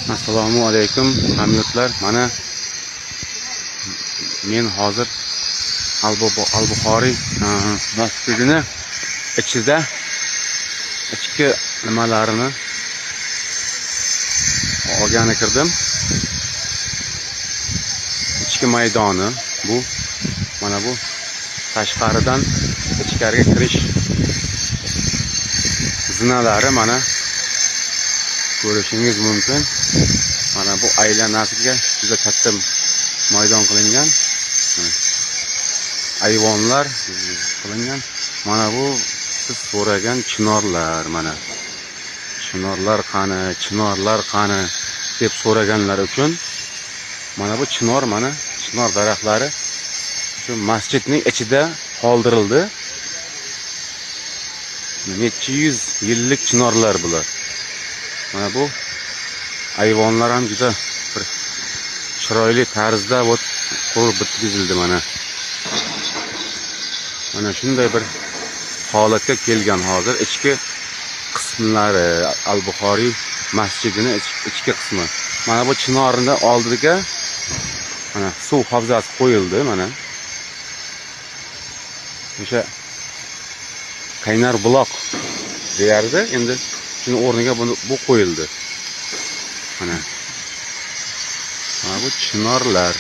Assalomu alaykum hamyurtlar. Mana men hozir Al-Buxoriy masjidini ichida ichki nimalarini olgani kirdim. Ichki maydoni bu. Mana bu tashqaridan ichkariga kirish zinalari mana ko'rishingiz mumkin. Mana bu aylanasiga juda katta maydon qilingan. Ayvonlar qilingan. Mana bu siz so'ragan chinorlar mana. Chinorlar qani, chinorlar qani deb so'raganlar uchun mana bu chinor, mana chinor daraxtlari shu masjidning ichida qoldirildi. Necha yuz yillik chinorlar bular. Mana bu ayvonlar ham juda bir chiroyli tarzda qurib bitkazildi mana. Mana shunday bir holatga kelgan hozir ichki qismlari Al-Buxoriy masjidini ichki qismi. Mana bu chinorning oldiga mana suv havzasi qo'yildi mana. O'sha qaynar buloq deyardi. Endi shuni o'rniga bu qo'yildi. Mana. Mana bu chinorlar.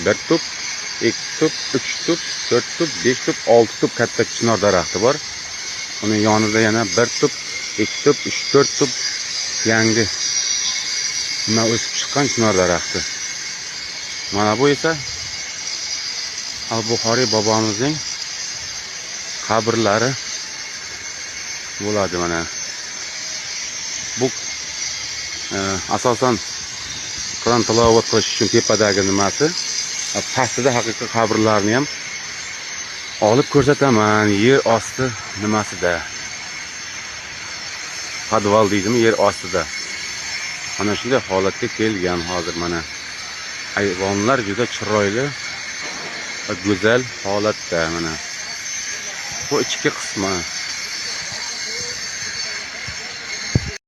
1 tup, 2 tup, 3 tup, 4 tup, 5 tup, 6 tup katta chinor daraxti bor. Uning yonida yana 1 tup, 2 tup, 3, 4 tup yangi nima o'sib chiqqan chinor daraxti. Mana bu esa Al-Buxoriy bobomizning qabrlari bo'ladi mana. Bu asosan Qur'on tilovat qilish uchun tepadagi nimasi, pastida haqiqiy qabrlarni ham olib ko'rsataman. Yer osti nimasida? Podval deydimi, yer ostida. Mana shunday holatga kelgan hozir mana. Ayvonlar juda chiroyli va go'zal holatda mana. Bu ichki qismi.